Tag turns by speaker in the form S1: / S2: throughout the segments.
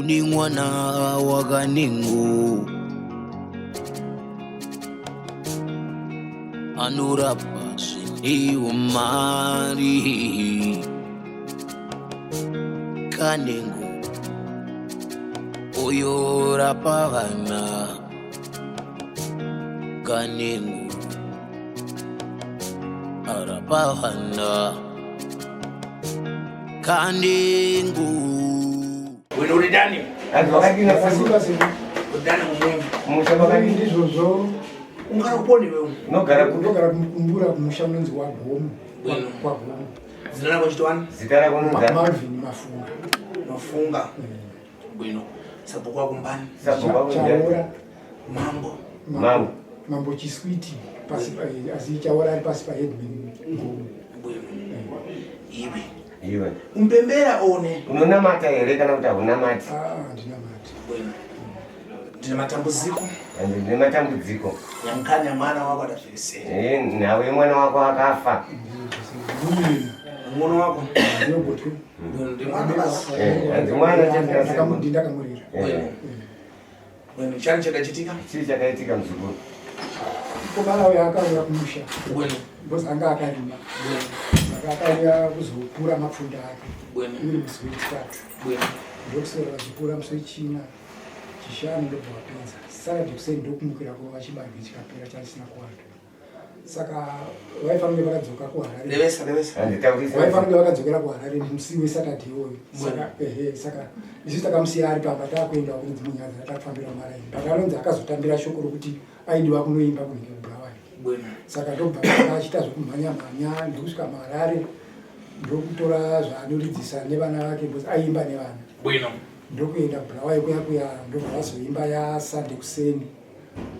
S1: Kune mwana waKanengo anorapa zvine umari. Kanengo uyorapa vana. Kanengo arapa vana. Kanengo.
S2: Wena uri dani?
S3: Hanzi wakadini
S4: Akasimba simba.
S2: Uri dani mumwe.
S3: Musha makadini?
S4: Ndizvozvo.
S2: Ungara kuponi wewe.
S3: Unogara kupi?
S4: Ndogara kuMukumbura kumusha unonzi waGomo.
S2: Bueno.
S4: KwaGomo.
S2: Zina rako chitwani?
S3: Zita rako unonzi
S4: Marvin Mafunga.
S2: Mafunga. Bwino. Sabhuku wako mbani?
S3: Sabhuku wako ndiani?
S4: Chaora.
S2: Mambo.
S3: Mambo.
S4: Mambo Chiswiti pasi pa asi Chaora ari pasi pa headman Gomo.
S2: Bwino. Iwe.
S3: Iwe.
S2: Umpembera one.
S3: Unonamata here kana kuti haunamati?
S4: Ah, ndinamata.
S2: Bwino. Ndine matambudziko.
S3: Hanzi ndine matambudziko.
S2: Nyamukanya mwana wako adafesera.
S3: Eh, nhau yemwana wako akafa.
S2: Mwana wako.
S4: Ndinogotwe.
S2: Bwino ndi mwana basi.
S3: Eh, hanzi mwana chete
S4: Ndakamudinda kamurira.
S3: Eh,
S2: Bwino chani chakachitika?
S3: chii chakaitika muzukuru?
S4: Mukomana uyo akauya kumusha.
S2: Bwino.
S4: Because anga akarima.
S2: Bwino.
S4: Saka akauya kuzopura mapfunda ake.
S2: Bwino.
S4: Uri musi wechitatu.
S2: Bwino.
S4: Ndokuswera vachipura musi wechina. Chishanu ndobva vapedza. Saturday kuseni ndokumukira kuva chibage chikapera chasina kuwanda. Saka vaifanira vakadzoka kuHarare.
S2: Revesa revesa.
S3: Hanzi taurisa.
S4: Vaifanira vakadzokera kuHarare musi weSaturday iwoyo. Saka ehe saka isu takamusiya ari pamba taakuenda kune dzimwe nyaya dzatakafambira mumaraini. But anonzi akazotambira shoko rokuti aidiwa kunoimba kunenge kuBulawayo.
S2: Bwino.
S4: Saka ndobva anga achiita zvekumhanya mhanya ndokusvika muHarare ndokutora zvaanoridzisa nevana vake because aiimba nevana.
S2: Bwino.
S4: Ndokuenda Bulawayo kuya kuya ndobva vazoimba yaSunday kuseni.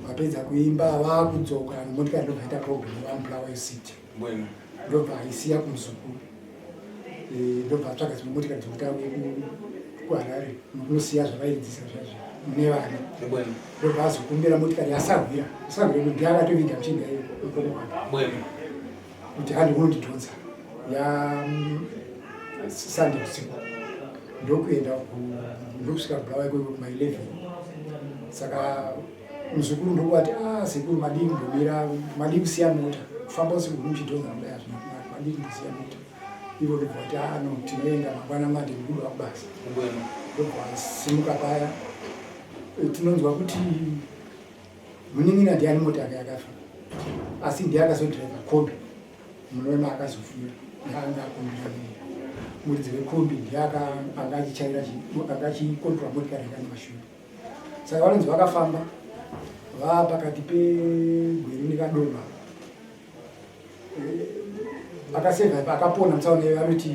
S4: Vapedza kuimba vaakudzoka motikari ndobva yaita problem vamuBulawayo City.
S2: Bwino.
S4: Ndobva aisiya kumuzukuru. Eh, ndobva atsvaga dzimwe motikari dzekuti auye kuHarare nokunosiya zvavairidzisa zvazvo nevana.
S2: Bwino.
S4: Ndobva azokumbira motikari yasahwira. Sahwira ndiye akatoviga muchinda iye mukoma wake.
S2: Bwino.
S4: Kuti handi unondidhonza ya Sunday usiku ndokuenda ndokusvika Bulawayo ikoko kuma 11. Saka muzukuru ndokuvati ah sekuru madii kumbomira madii kusiya mota kufamba usiku huri muchidhonza kudai hazvina kunaka madii kumbosiya mota. Ivo ndobva vati ah no tinoenda mangwana mande ndikudiwa kubasa.
S2: Bwino.
S4: Ndobva vasimuka paya. Tinonzwa kuti munin'ina ndiani mota yake yakafa asi ndiye akazodhiraivha kombi munoona akazofira yaanga akumbira iye muridzi wekombi ndiye anga achichaira anga achikontrola motikari yake nemashure. Saka vanonzi vakafamba vaa pakati peGweru neKadoma. Akasevha akapona mutsaona vanoti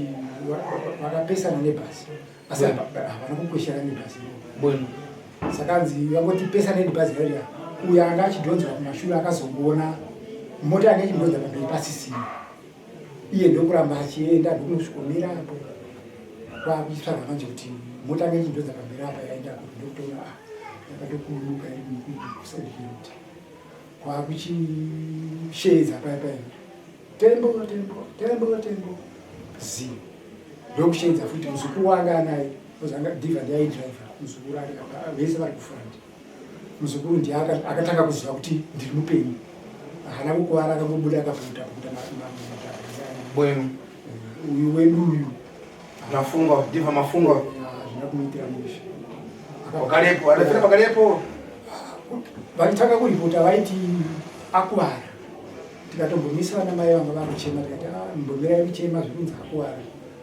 S4: vakapesana nebhasi asi havana kukweshana nebhasi
S2: Bwino.
S4: Saka anzi vangoti pesana nebhazi rariya uyo anga achidhonzwa kumashure akazongoona mota yanga ichimudhonza pamberi pasisina iye ndokuramba achienda ndokunosvikomira apo kwakuchitsvaga manje kuti mota yanga ichidhonza pamberi apa yaenda kupi ndokutoona ah yakatokuruka iri kuseri kweruti kwakuchisheedza paya paya tembo tembo tembo tembo zi ndokusheedza futi muzukuru wanga anaye dhiva ndiye aidriver muzukuru ari apa vese vari kufront muzukuru ndiye akatanga kuziva kuti ndiri mupenyu haana kukuvara akangobuda akaputa puta
S2: Bwino.
S4: Uyu wedu uyu
S2: Mafunga, dhiva mafunga.
S4: Hazvina kumuitira mushe.
S2: Pakarepo, adafira pakarepo.
S4: Vaitanga kuripota vaiti akuvara. Tikatombomisa vana mai vanga vakuchema tikati ah mbomirai kuchema zvekunzi akuvara.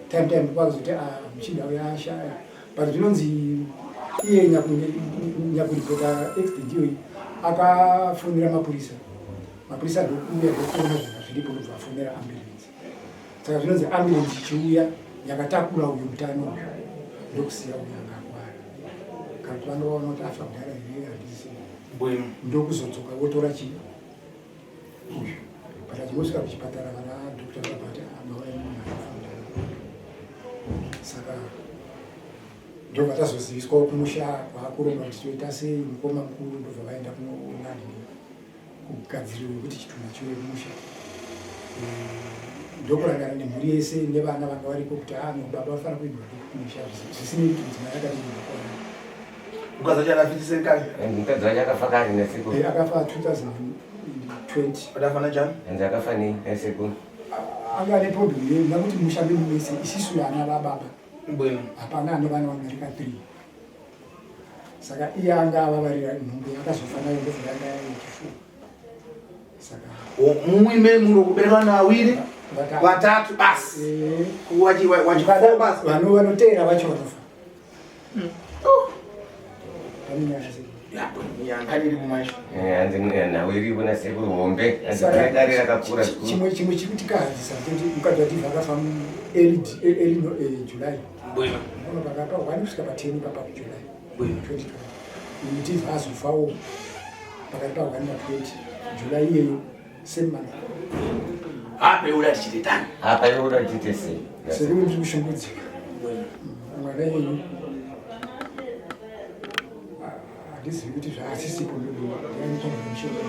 S4: Time time kwakuzoti ah muchinda uya ashaya. But zvinonzi iye nyakuripota accident iyoyi akafonera mapurisa. Mapurisa ndokuuya ndokuona zvanga zviripo ndobva afonera ambulance. Saka zvinonzi ambulance ichiuya yakatakura uyu mutano uyu ndokusiya uyu anga akuvara. Kana kuti vanga vaona kuti afa kudhara here handisi.
S2: Bwino.
S4: Ndokuzodzoka votora chii uyu. But achingosvika kuchipatara vana doctor vakabva vati ah baba vemunhu akafa kudhara. Saka ndobva tazoziviswawo kumusha kwaakuronga kuti toita sei mukoma mukuru ndobva vaenda kunoona kugadziriro yekuti chitunha chiuye kumusha. Ndokurangana nemhuri yese nevana vanga varipo kuti ah no baba vafanira kuigwa kumusha zvisinei kuti mudzimai akadii.
S2: Mukadzi wacho akafitise kare.
S3: Hanzi mukadzi wacho akafa kare nasekuru.
S4: Eh, akafa 2020.
S2: Wadafana chani?
S3: Hanzi akafa nei nasekuru?
S4: Anga ane problem yeyo nekuti musha medu mese isisu vana vababa.
S2: Bwino.
S4: Hapana ane vana vanodarika 3. Saka iye anga avavarira nhumbu yakazofa nayo ndobva yanga yechifuwa. Saka
S2: Mumwe muno kubereka vana vawiri vatatu basi.
S4: Eh.
S2: Wachi wachi four basi.
S4: Vanhu vanoteera vacho vanofa. Pane nyaya sei?
S2: Nkhani iri kumasha.
S3: Eh, hanzi nhau iripo nasekuru hombe. Hanzi
S4: Saka,
S3: kune dare rakakura zvikuru.
S4: Chimwe chimwe chiri kutikahadzisa ndechekuti mukadzi waDivha akafa mu early early no, July.
S2: Bwino.
S4: Unoona pakapa 1 kusvika pa 10 papa July.
S2: Bwino.
S4: 2020. Uyu Divha azofawo pakati pa 1 na 20 July iyeyo same month.
S1: Apa iwe tichite tani.
S3: Apa iwe uda tichite sei?
S4: Sekuru ndiri kushungudzika. Mwana iyeyu handizivi kuti zvaasisipo ndinotsvaga mishonga.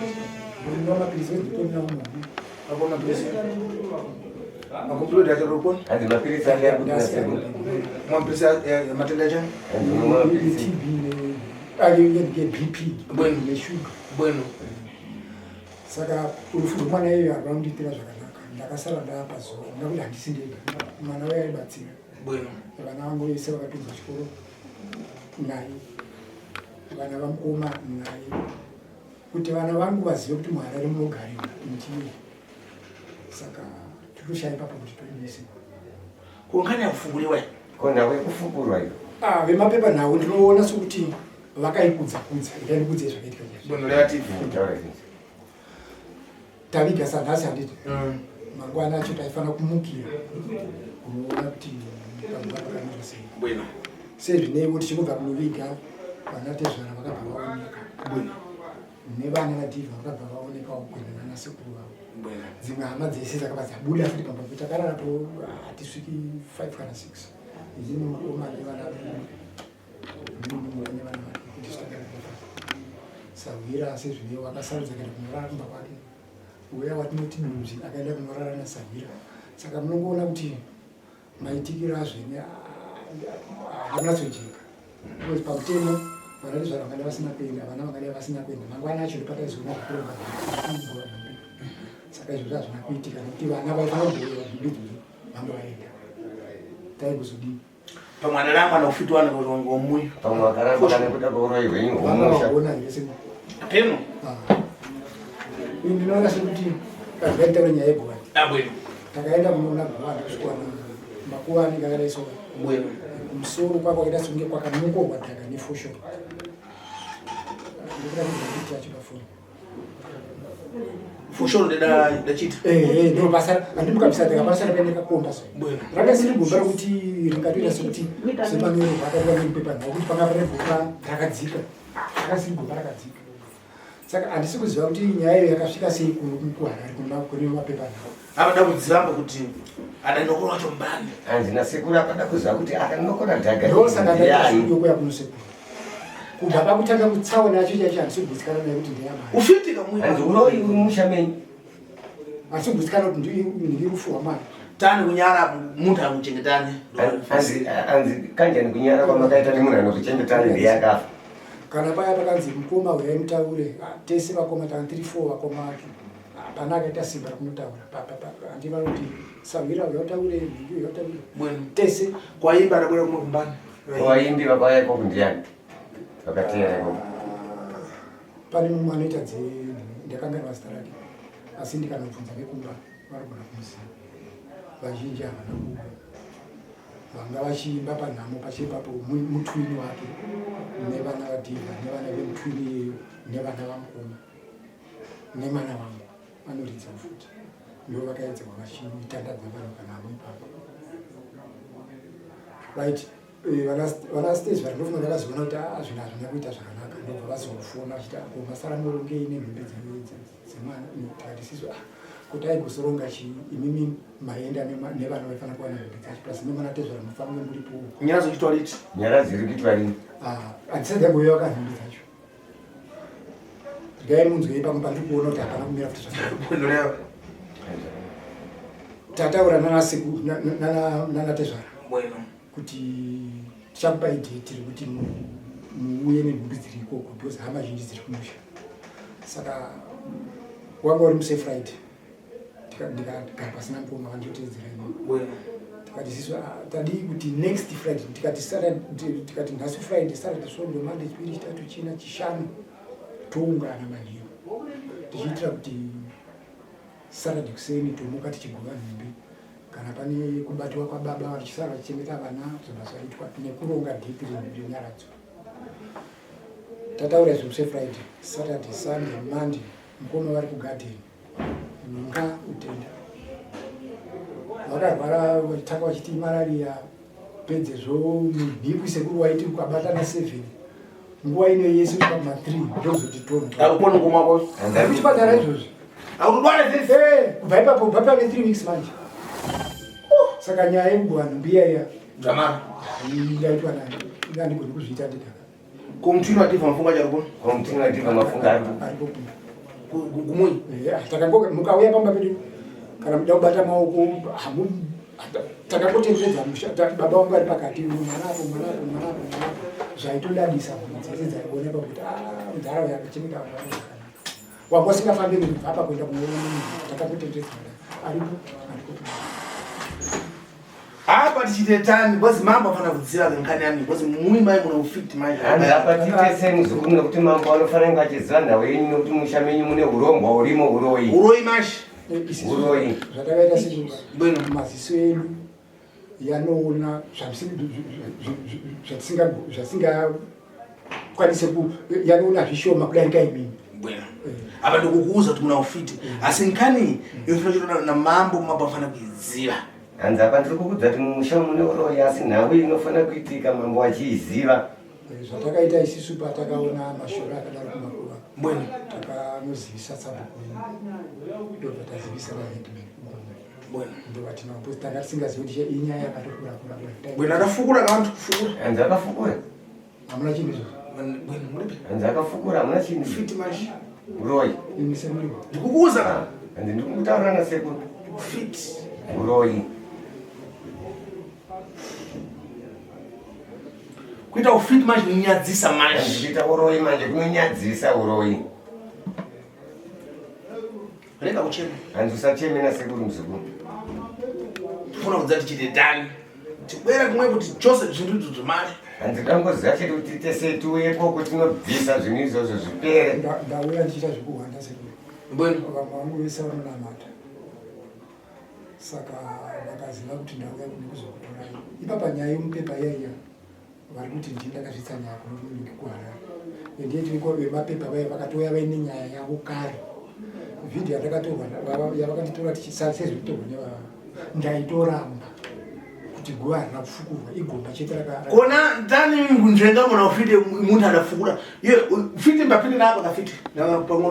S4: Ndinoona mapilisi enditorina munhu.
S2: Akona mapilisi. Makompiyuta acho ruponi.
S3: Hanzi mapilisi ake ari kuti nasekuru.
S2: Mapilisi matenda achani?
S3: Hanzi unomwa mapilisi.
S4: TB ne BP
S2: Bwino.
S4: neshuga.
S2: Bwino.
S4: Saka rufu rwemwana iyeyo haruna kundiitira zvakanaka. Ndakasara ndaapa zuva ndakuti handisi ndega. Mwana uya aibatsira.
S2: Bwino.
S4: Vana vangu vese vakapinza chikoro naye. Vana vamukoma naye. Kuti vana vangu vazive kuti muHarare munogariwa ndiye. Saka tiri ipapo kuti toimise.
S1: Ko nkhani yakufukuliwa.
S3: Ko nhau yekufukurwa iyo?
S4: Ah, vemapepa nhau ndinoona sokuti vakaikudza kudza. Ikaikudza zvakaitika chaizvo.
S2: Bwino relative.
S3: Taura izvi.
S4: Taviga sanhasi handiti. Mangwana acho taifanira kumukira kunoona kuti panguva pakamira sei.
S2: Bwino.
S4: Sezvineiwo tichingobva kunoviga vana tezvara vakabva vaoneka.
S2: Bwino.
S4: Nevana vadhivha vakabva vaonekawo kuenda nana sekuru vavo.
S2: Bwino.
S4: Dzimwe hama dzese dzakabva dzabuda futi pamba pedu. Takararapo hatisviki 5 kana 6. Ini mukoma nevana nevana vake kuti takarara Sahwira sezvineiwo akasarudza kuenda kunorara kumba kwake. Uya watinoti Dunzvi akaenda kunorara naSahwira. Saka munongoona kuti maitikiro azvene haanatsojeka. Because pamutemo vana tezvara vangada vasina kuenda, vana vangada vasina kuenda. Mangwana acho ndopataizoona zvekuronga zvekugova nhumbi. Saka izvozvo hazvina kuitika nekuti vana vaifanira kugoverwa nhumbi idzodzo vanga vaenda. Taigozodii?
S1: Pamwe adarangwa nokufitwa ngomuyo.
S3: Pamwe vakaramba kana kuda kuuroyi hwenyu
S4: Vanga
S3: hwomusha.
S4: vaona here se
S1: Peno.
S4: Ini ndinoona sekuti kazvaitaura nyaya yeguva.
S1: Abwino.
S4: Takaenda kunoona guva ndosvikawana makuva anenge akadaiswa
S1: Bwino.
S4: kumusoro kwako kwakaita sekunge kwakamukorwa dhaka nefoshoro. Ndikuratidza kuti chacho pafoni.
S1: Foshoro ndeda ndachita.
S4: Ehe, ndo basa handimukabisa dhaka pasara paine kakomba so.
S1: Bwino.
S4: Ranga siri gomba rekuti ringatoita sekuti semanyorerwo akaitwa nemupepanhau kuti panga pane gomba rakadzika. Ranga siri gomba rakadzika. Saka handisi kuziva kuti nyaya iyo yakasvika sei kuno kuHarare kumba kune mapepanhau.
S1: Apa ndakudziramba kuti adanokora wacho mbani.
S3: Hanzi nasekuru akada kuziva kuti akanokora dhaga
S4: Ndosaka
S3: ndiani.
S4: ndakasvika kunosekuru. Kubva pakutanga kutsaona yacho chaicho handisi kugutsikana nayo kuti ndeyamai.
S1: Ufitika mwe.
S3: Hanzi uroyi uri musha menyu.
S4: Handisi kugutsikana kuti ndiri rufu rwamai.
S1: Tani kunyara muntu akuchengetani.
S3: Hanzi hanzi kanjani kunyara kwamakaita nemunhu anokuchengetani ndiye akafa.
S4: Kana paya pakanzi mukoma uyai mutaure, tese vakoma tanga tiri 4 vakoma vake. Hapana akaita simba rekunotaura. Handi vanoti sahwira uya utaure, nhingi uya utaure.
S1: Bwino.
S4: Tese
S2: Kwaimba adabuda kumwe kumbani.
S3: Vaimbi vakauya ikoko ndiani? Vakateera ikoko.
S4: Pane mumwe anoita dze ndakanganwa zita rake asi ndikanobvunza vekumba vanogona kumuziva. Vazhinji havana kuuya. Vanga vachiimba panhamo pachiipapo mutwini wake nevana vadhivha nevana vemutwini iyeyo nevana vamukoma nemwana wangu vanoridza futi ndo vakaedzerwa vachitandadza vanhu panhamo ipapo. Right. Vana stage vari ndofunga vakazoona kuti zvinhu hazvina kuita zvakanaka ndobva vazofona vachiti ko masara murongei nenhumbi dzemwana tikati sisu kuti aigosoronga chii imimi maenda nevana vaifanira kuwana nhumbi dzacho plus nemwana tezvara mufanira muripo.
S1: Nyaya dzochitwa liti?
S3: Nyaya dziri kuitwa rini?
S4: Handisati ndamboiwa ka nhumbi dzacho. Regai munzwei pamwe pandiri kuona kuti hapana kumira futi zvakanaka.
S2: Bwino leo.
S4: Tataura nana sekuru nana tezvara
S1: Bwino.
S4: kuti tichakupai dheti rekuti Muuye nenhumbi dziri ikoko because hama zhinji dziri kumusha. Saka wanga uri musi Friday. Ndikagara pasina mukoma vandotedzera ini. Tikati sisu ah, tadii kuti next Friday tikati Saturday tikati nhasi Friday Saturday Sunday Monday Chipiri Chitatu China Chishanu toungana manheru tichiitira kuti Saturday kuseni tomuka tichigova nhumbi kana pane kubatiwa kwababa vachisara vachichengeta vana zvobva zvaitwa nekuronga date renyaradzo tataura izvo musi Friday Saturday Sunday Monday mukoma vari kugadheni nga utenda vakarwara vachitanga vachiti malaria pedzezvo munhikwi sekuru waiti ukabatana 7 nguva ino yese kusvika kuma 3 ndozoti tonokuchipatara izvozvi kubva ipapo kubva pane 3 weeks manje saka nyaya yekugova nhumbi iya iya yaitwa nani ingandigoni kuzviita ndega
S1: Komutino ativa mafunga charipo.
S3: Komutino ativa mafunga aripo.
S4: Aripo.
S1: Gumui.
S4: Eh, takango mukauya pamba pedu kana muda kubata maoko hamu takakotenderedza musha baba vangu vari pakati mwana apo mwana apo mwana apo mwana apo zvaitodadisa mhuri dzese dzaionekwa kuti ah mudhara uyo akachengeta vanhu vake zvakanaka wanga usingafambi kubva apa kuenda kunoona munhu takakotenderedza aripo aripo
S1: Apa tichitetani because mambo afana kudziva kankani yami because mui mai muna ufit manje.
S3: Hanzi apa tiite sei muzukuru nekuti mambo anofanira kunge achiziva nhau yenyu nekuti musha menyu mune urombwa urimo uroyi.
S1: Uroyi manje.
S3: Uroyi.
S4: Zvatakaita sekuru maziso edu yanoona zvatisingakwanise ku yanoona zvishoma kudarika imimi.
S1: Bwino. Apa ndikukuuza kuti muna ufiti asi nkani yofanira kuchitona namambo mambo afana kuidziva.
S3: Hanzi apa ndiri kukudza kuti mumusha mune uroyi asi nhau inofanira kuitika mambo achiiziva.
S4: Zvatakaita isisu patakaona mashura akadaro kumakuva
S1: Mbwenu
S4: takanozivisa sabhuku wedu ndobva tazivisa vaheadman
S1: Mbwenu
S4: ndovatinawo because tanga tisingazivi kuti inyaya yakatokura kura kura.
S1: Mbwenu akafukura kana kufukura.
S3: Hanzi akafukura.
S4: Hamuna chinhu izvozvo.
S1: Mbwenu muripi?
S3: Hanzi akafukura hamuna chinhu.
S1: Fiti mashi.
S3: Uroyi.
S4: Imi semuripo.
S1: Ndikukuuza.
S3: Ah, hanzi ndikutaura nasekuru.
S1: Fiti.
S3: Uroyi.
S1: Kuita ufiti manje kunyadzisa manje.
S3: Kuita uroyi manje kunonyadzisa uroyi.
S1: Rega kuchema.
S3: Hanzi usacheme nasekuru muzukuru.
S1: Tofuna kudza tichite dani. Tibwere kumwe kuti chose zvinhu izvo zvimari.
S3: Hanzi tangoziva chete kuti tese tiuye koko tinobvisa zvinhu izvozvo zvipere.
S4: Ndauya ndichiita zvekuhwanda sekuru.
S1: Mbwenu.
S4: Vamwe vangu vese vanonamata. Saka vakaziva kuti ndauya kune kuzokutorai. Ipapa nyaya yemupepa iya iya vari kuti ndini ndakasvitsa nyaya kunomunenge kuHarare. Ende tiriko vemapepa vaya vakatouya vaine nyaya yavo kare. Vhidhiyo yandakatorwa yavakanditora sezvekutorwa nevava ndaitoramba kuti guva harina kufukurwa igomba chete raka
S1: kona ndani nzvenga muna ufite munhu adafukura ye ufite mbapinde napa kafite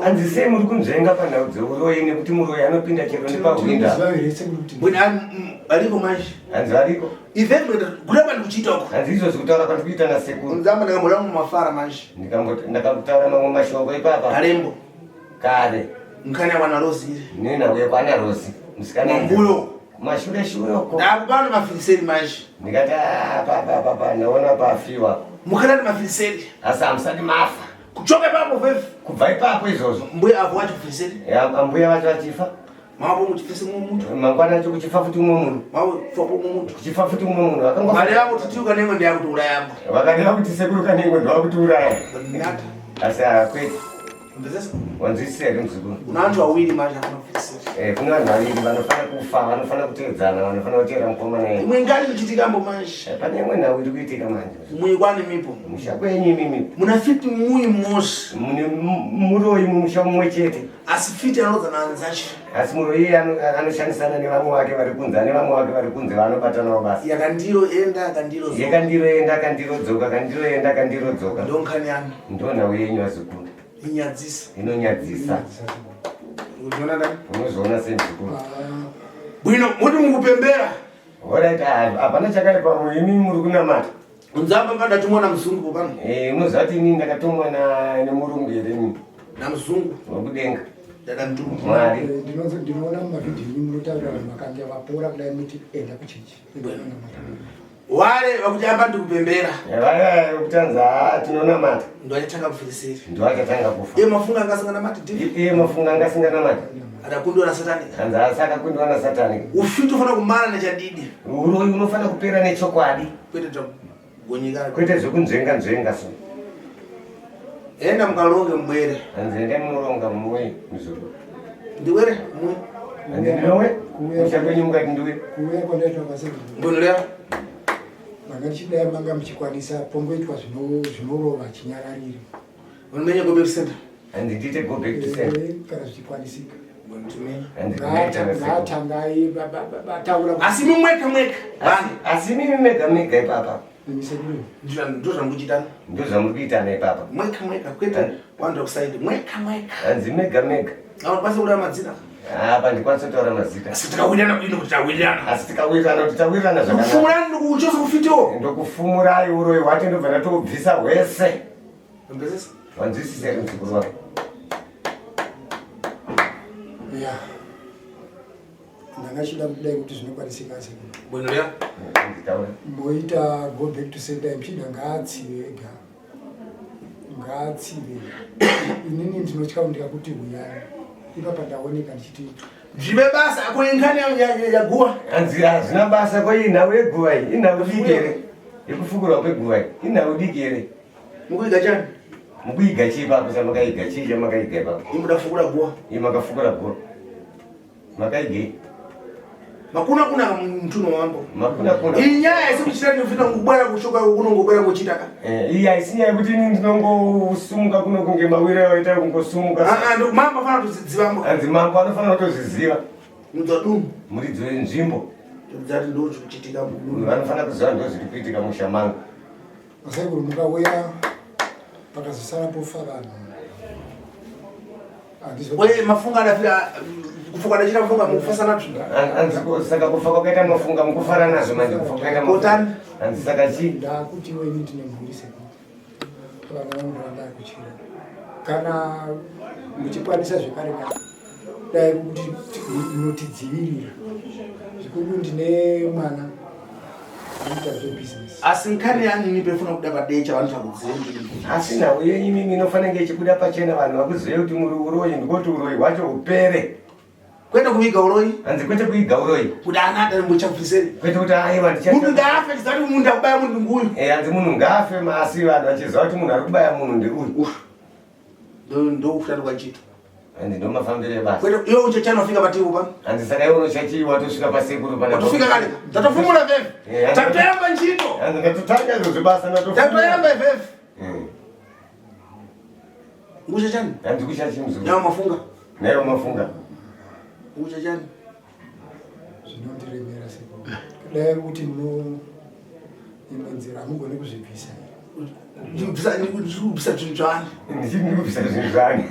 S3: anzi sei muri kunzvenga panhau dzeuroyi nekuti muroyi anopinda chero nepahwinda
S1: ariko manje
S3: hanzi ariko
S1: kuda kwandikuchiita uko
S3: hanzi izvozvi kutaura kwandikuita nasekuru
S1: nzamba ndakamboda mumafara manje
S3: ndakakutaura mamwe mashoko ipapa
S1: karembo
S3: kare
S1: mukana wana rozi iri
S3: nenhau yekwana rozi musikana
S1: mbuyo
S3: kumashure shure uko
S1: ndakupana mafiriseri manje
S3: ndikati ah, papapapa ndaona pafiwa
S1: mukana mafiriseri
S3: asi hamusati mafa
S1: kuchoka ipapo vefu
S3: kubva ipapo izvozvo
S1: mbuya avo vacho firiseri
S3: ambuya vacho vachifa
S1: mavo muchifese mumwe muntu
S3: mangwana acho kuchifa futi umwe munhu
S1: mavo fapo mumwe muntu
S3: kuchifa futi umwe munhu vakanga
S1: mari yavo titiuka nengo ndiyakuti uraya
S3: vakareva kuti sekuru kanengo ndivakuti uraya asi akwete wanzwisisa here muzukuru
S1: kuna vanhu vawiri manje akunofisira
S3: eh, kuna vanhu vaviri vanofanira kufa vanofanira kuteedzana vanofanira kuteera mukomana
S1: imwe ngani ichitika mbo manje
S3: eh, pane imwe nhau iri kuitika manje
S1: mumwe kwani mipo
S3: musha kwenyu imimi
S1: muna fiti mumwe mosi
S3: mune muroyi mumusha mumwe chete
S1: asi fiti anodza naanzachi
S3: asi muroyi iye anoshandisana nevamwe vake vari kunze ane vamwe vake vari kunze vaanobatanawo basa
S1: yakandiro enda kandiro
S3: yakandiro enda kandiro dzoka kandiro enda kandiro dzoka
S1: ndonkani yami
S3: ndonhau yenyu azukuru
S1: inyadzisa
S3: inonyadzisa unozviona semuzukuru
S1: bwino muti mukupembera
S3: orit hapana chakaipa imi muri kunamata
S1: nzamba nga ndatumwa na muzungu popano
S3: eh, unoziva kuti inini ndakatumwa nemurungu here ini
S1: namuzungu
S3: wekudenga
S1: ndakandituma
S3: mwari
S4: eh, ndinoona mumavhidhiyo enyu munotaurira vanhu vakange vapora kudai muti enda kuchechi
S1: Wale vakuti apa ndikupembera.
S3: Vaya vekuti anzi haa tinonamata.
S1: Ndo achatanga kufirisiri.
S3: Ndo achatanga kufa.
S1: Iye mafunga anga asinganamati divi.
S3: Iye mafunga anga asinganamati.
S1: Akakundwa na satani.
S3: Anzi asi akakundwa na satani.
S1: Ufiti unofanira kumara nechadidi.
S3: Uroyi unofanira kupera nechokwadi.
S1: Kwete zvakugonyeka.
S3: Kwete zvekunzvenga nzvenga so.
S1: Enda mukalonge mubwere.
S3: Hanzi enda munoronga muwe muzukuru.
S1: Ndiwere muwe.
S3: Hanzi ndiwe? Kumusha kwenyu mukati ndiwe.
S4: Kuuya kwandaitwa basa.
S1: Mbonolea.
S4: Manga ndichidai manga muchikwanisa pongoitwa zvinorova chinyararire.
S1: Unomenye go back center.
S3: Hanzi ndiite go back to center.
S4: Eh, kana zvichikwanisika.
S3: Hanzi
S4: Ngatangai bataura.
S1: Asi mumweka mweka.
S3: Asi mimi mega mega ipapa.
S1: Ndozvamukuchitana.
S3: Ndozvamuri kuitana ipapa.
S1: Mweka mweka kwete wanda kusaidi. Mweka mweka.
S3: Hanzi mega mega.
S1: Aunokwanisa kutaura mazita.
S3: Apa ndikwanisa kutaura mazita.
S1: Asi tikawirirana kudini kuti tawirirana?
S3: Asi tikawirirana kuti tawirirana zvakanaka.
S1: Ndokufumurani ndokuchosa kufitiwo.
S3: Ndokufumurai uroyi hwacho ndobva ndatobvisa hwese.
S1: Mbezesa.
S3: Wanzwisisa here muzukuru wangu?
S4: Ya. Ndanga chida kudai kuti zvinokwanisika asi.
S1: Bwino lea.
S3: Nditaura.
S4: Moita go back to sender mchida ngaatsive ega. Ngaatsive. Inini ndinotya kuti ndikakuti huyai. Ipapa ndaoneka ndichiti
S1: Zvive basa ko ingani yaguwa.
S3: Hanzi hazvina basa ko iyi nhau yeguva iyi inhau diki here yekufukurwa kweguva iyi inhau diki here
S1: Mukuiga chani?
S3: Mukuiga chii ipapo chamakaiga chii chamakaiga ipapo?
S1: Imuda fukura guwa.
S3: Iyi makafukura guwa. Makaigei?
S1: Makuna kuna mtuno wambo.
S3: Makuna kuna.
S1: Iyi nyaya isi kuchita ndinofita ngubwera kushoka kunongobwera kuchita ka.
S3: Eh, iyi haisi nyaya yekuti ini ndinongosumuka kuno kunge mawire aita kungosumuka.
S1: Ah ah, mambo afana kutozviziva mambo.
S3: Hanzi mambo anofanira kutozviziva.
S1: Mudzadunhu.
S3: Muridzi wenzvimbo.
S1: Dzati ndo zvikuchitika mudunhu.
S3: Vanofanira kuziva ndo zviri kuitika musha mangu.
S4: Masekuru mukauya pakazosara pofa vanhu.
S1: Oye mafunga anafira kufuka anachita mafunga mukufasa nazvo.
S3: Hanzi saka kufa kwakaita mafunga mukufara nazvo manje kufa kwakaita mafunga.
S1: Kotani.
S3: Hanzi saka chii?
S4: Ndakuti iwe ini ndine mhuri sekuru. Vana vangu vandakuchira. Kana muchikwanisa zvekare kana dai kuti munotidzivirira zvikuru ndine mwana anoita zvebusiness.
S1: Asi nkani yanini pefuna kuda padecha vanoita kudzivirira.
S3: Asi nhau yenyu imimi inofanira kunge ichibuda pachena vanhu vakuzive kuti muri uroyi ndikuti uroyi hwacho hupere.
S1: Kwete kuviga uroyi.
S3: Hanzi kwete kuiga uroyi.
S1: Kuti ana adari muchakufiseri.
S3: Kwete kuti aiwa ndicha.
S1: Munhu ngaafe chiziva kuti munhu akubaya munhu nguyu.
S3: Eh hanzi munhu ngaafe asi vanhu vachiziva kuti munhu ari kubaya munhu ndeuyu.
S1: Ndokushanda kwachito.
S3: Hanzi ndomafambiro ebasa.
S1: Kwete iwe uchachana wafika patiwo pa.
S3: Hanzi saka iwe unochachiwa watosvika pasekuru pana.
S1: Watosvika kale. Tatofumura veve.
S3: Eh,
S1: Tatoyamba ntchito.
S3: Hanzi ndatotanga izvo zvebasa ndatofumura.
S1: Tatoyamba veve. Nguchachani?
S3: Hanzi kuchachi muzukuru.
S1: Nawo mafunga.
S3: Nawo mafunga.
S1: Nguchachani?
S4: Zvinondiremera sekuru. Dai kuti muno imwe nzira hamugoni kuzvibvisa.
S1: Ndikubvisa zvinhu zvani.
S3: Ndikubvisa zvinhu zvani.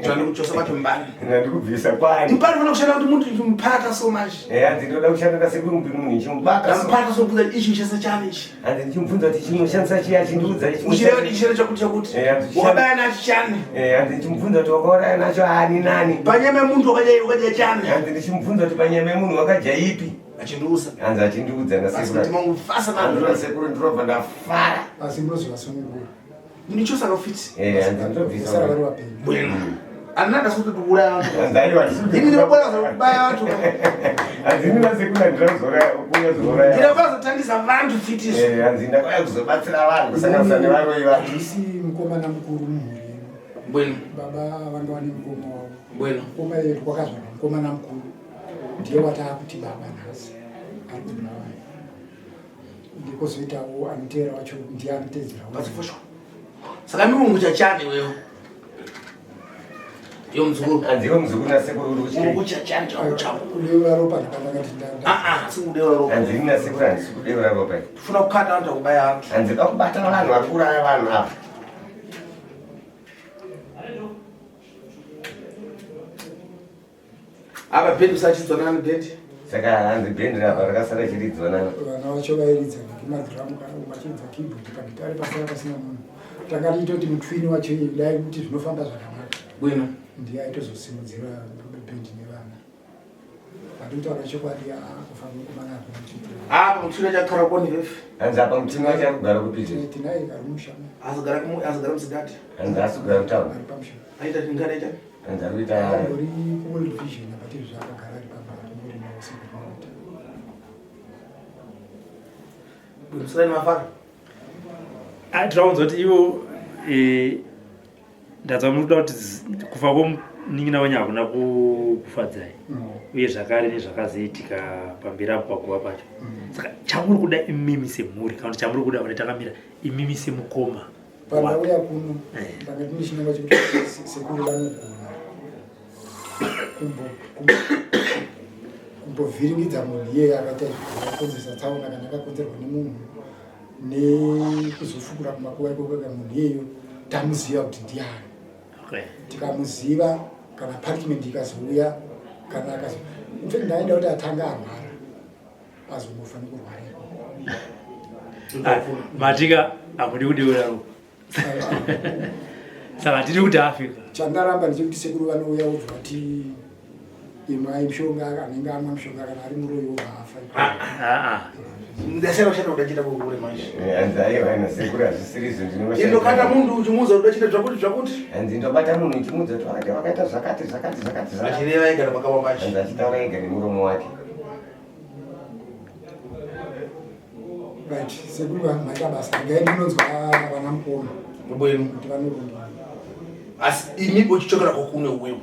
S1: Zvandikuchosa kwacho mbani.
S3: Ndikubvisa kwani.
S1: Mpani fana kushanda kuti muntu mpata so much.
S3: Eh, hanzi ndinoda kushanda nasekuru munhu ndichimubata.
S1: Mpata so bvunza ichi chese chani ichi.
S3: Hanzi ndichimubvunza kuti chinoshandisa chiya chindiudza ichi.
S1: Uchireva kuti chero chakuti chakuti.
S3: Eh, hanzi
S1: Wakabaya nacho chani.
S3: Eh, hanzi ndichimubvunza kuti wakauraya nacho ani nani.
S1: Panyama yemuntu wakadya wakadya chani.
S3: Hanzi ndichimubvunza kuti panyama yemunhu wakadya ipi.
S1: Achindiudza.
S3: Hanzi achindiudza nasekuru.
S1: Asi ndimangufasa
S3: Hanzi nasekuru ndinobva ndafara.
S4: Asi munozovasunungura.
S1: Ndichosa kafiti.
S3: Eh, hanzi ndinobvisa.
S4: Kusara vari vapenyu.
S1: Bwino. Andina ndasuti kuuraya vantu.
S3: Hanzi aiwa ndisuti.
S1: Ini ndinobora kubaya vantu.
S3: Hanzi ini nasekuru handina kuzouraya kuuya kuzouraya.
S1: Ndinobora kuzotangisa vantu fiti izvo.
S3: Eh, hanzi ndakauya kuzobatsira vanhu kusanganisa nevaroyi vacho.
S4: Handisi mukomana mukuru mumhuri ino.
S1: Bwino.
S4: Baba vanga vane mukoma wavo.
S1: Bwino.
S4: Mukoma yedu kwakazvarwa mukomana mukuru. Ndiye wataakuti baba nhasi ari kuBulawayo. Ndikozoitawo anoteera wacho ndiye anotedzera.
S1: Pasifosho. Saka mimi unguchachani wewe. Yo mzukuru.
S3: Hanzi iwe mzukuru nasekuru uri kuchii?
S1: Uri kuchachani chako chako.
S4: Kudeura ropa ndakanga ndati ndanda.
S1: Ah ah, si kudeura ropa.
S3: Hanzi ini nasekuru handisi kudeura ropa.
S1: Tufuna kukata vantu kubaya vantu.
S3: Hanzi da kubata vanhu vari kuuraya vanhu apa.
S1: Apa bhendi usachidzwa nani bhendi?
S3: Saka hanzi bhendi rapa rakasara chiridzwa nani?
S4: Vana vacho vairidza madhiramu kana vachiridza keyboard pagitare pasara pasina munhu. Tanga tichitoti mutwini wacho iye dai kuti zvinofamba zvakanaka.
S1: Bwino.
S4: Ndiye aitozosimudzira bhendi nevana. Vandikutaura chokwadi kufa mukomana hakuna kuchiitira.
S1: Apa muchina chakara koni vefi.
S3: Hanzi apa muchina wacho ari kugara kupi izvezvi?
S4: Tinaye ari musha.
S1: Azogara kumu azogara musidati.
S3: Hanzi asi kugara kutaura.
S4: Ari pamusha.
S1: Aita chingana ita.
S3: Hanzi ari kuita
S4: Angori kuWorld Vision apa tiri zvaakagara ari pamba atingori nawo sekuti.
S1: Musirani mafara.
S5: Ah, tinounza kuti ivo eh, ndanzwa muri kuda kuti kufa kwomunin'ina wenyu hakuna kufadzai uye zvakare nezvakazoitika pamberi apo paguva pacho. Saka chamuri kuda imimi semhuri kana kuti chamuri kuda vane takamira imimi semukoma
S4: Pandauya kuno
S5: Eh.
S4: ndanga ndine chinangwa chekuti sekuru vanogona kumbovhiringidza munhu iyeye akaita izvo akakonzeresa tsaona kana akakonzerwa nemunhu nekuzofukura kumakuva ikoko kana munhu iyeyo tamuziva kuti ndiani. Tikamuziva kana parliament ikazouya kana akazo in fact ndaida kuti atanga arwara azongofa nekurwara ikoko.
S5: Ah, matika hamudi kudeura ropa saka tiri kuti afika
S4: Chandaramba ndechekuti sekuru vanouya vobva vati imwai mushonga, anenge amwa mushonga kana ari muroyi wobva afa.
S5: Ah, ah.
S1: Ndasara kushanda kudachita kukure manje.
S3: Hanzi aiwa ina sekuru hazvisiri izvo ndinoshanda.
S1: Indokata munhu uchimuudza kuti udachita zvakuti zvakuti.
S3: Hanzi ndobata munhu ndichimuudza kuti vakaita vakaita zvakati zvakati zvakati zvakati.
S1: Achireva ega nepakava pacho.
S3: Hanzi achitaura ega nemuromo wake.
S4: Right, sekuru maita basa. Ngai ndinonzwa vana mukoma
S1: Bwenu.
S4: kuti vanorumba.
S1: Asi imi uchichokera kokune wewe.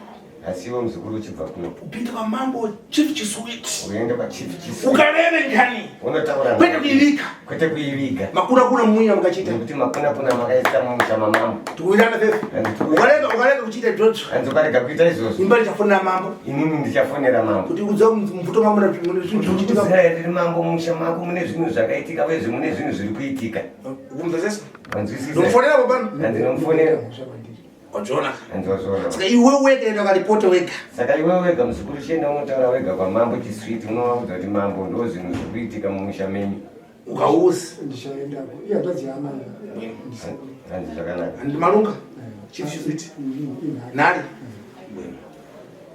S3: Asi iwe muzukuru uchibva kuno.
S1: Upinde kwamambo Chief Chisuwiti.
S3: Uende kwaChief Chisuwiti.
S1: Ukareve njani?
S3: Unotaura.
S1: Kwete kuiviga.
S3: Kwete kuiviga.
S1: Makuna kuna munya mukachita.
S3: Nekuti makuna kuna makaisa mumusha mamambo.
S1: Tikuwirirana vefe. Ukarega ukarega kuchiita izvozvo.
S3: Hanzi ukarega kuita izvozvo.
S1: Imba ndichafonera mambo.
S3: Inini ndichafonera mambo.
S1: Kuti udza mvuto mambo mune zvinhu zvinoitika.
S3: Zera riri mambo mumusha mako mune zvinhu zvakaitika uyezve mune zvinhu zviri kuitika.
S1: Kumvesesa?
S3: Wanzwisisa?
S1: Ndomufonera baba.
S3: Hanzi ndomufonera.
S1: Wazviona?
S3: Hanzi wazviona.
S1: Saka iwe wega enda ukaripote wega.
S3: Saka iwe wega muzukuru chienda unotaura wega kwamambo Chiswiti unovaudza kuti mambo ndo zvinhu zviri kuitika mumusha menyu.
S1: Ukauzi.
S4: Ndichaendako. Iye hanzvadzi yaamai.
S3: Hanzi zvakanaka.
S1: Handi malunga. Chief Chiswiti. Nari.